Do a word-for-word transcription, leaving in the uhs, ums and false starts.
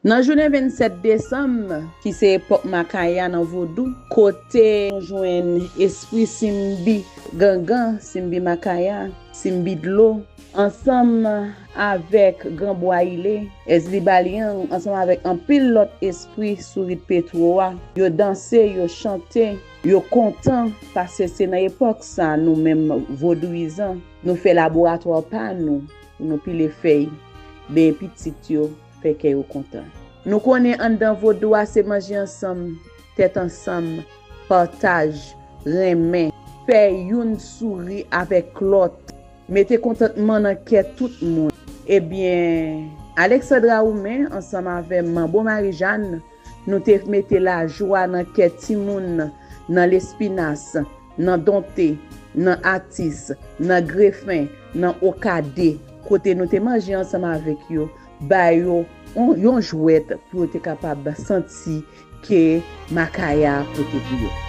Nan jounen vennsèt desanm, ki se epòk Makaya nan vodou, kote nou jwenn espri Simbi Gangan, Simbi Makaya, Simbi Dlo, ansanm avèk Gran Bwa Ile, Èzli Balyang, ansanm avèk anpil lòt espri sou rit Petwo a, yo danse, yo chante, yo kontan, paske se nan epòk sa nou menm vodouyizan, nou fè laboratwa pa nou, pou nou pile fèy, benyen pitit yo, fè kè yo kontan. Nou konnen anndan vodou a se manje ansanm, tèt ansanm, pataj, renmen, fè youn souri avèk lòt, mete kontantman nan kè tout moun. Ebyen, Alexandra Oumen ansanm avè Manbo Marijàn, nou te mete lajwa nan kè timoun, nan Lespinas, nan Donte, nan Atis, nan Grefen, nan Okade, kote nou te manje ansanm avèk yo, ba yo yon, yon jwèt pou yo te kapab santi ke Makaya pote pou yo.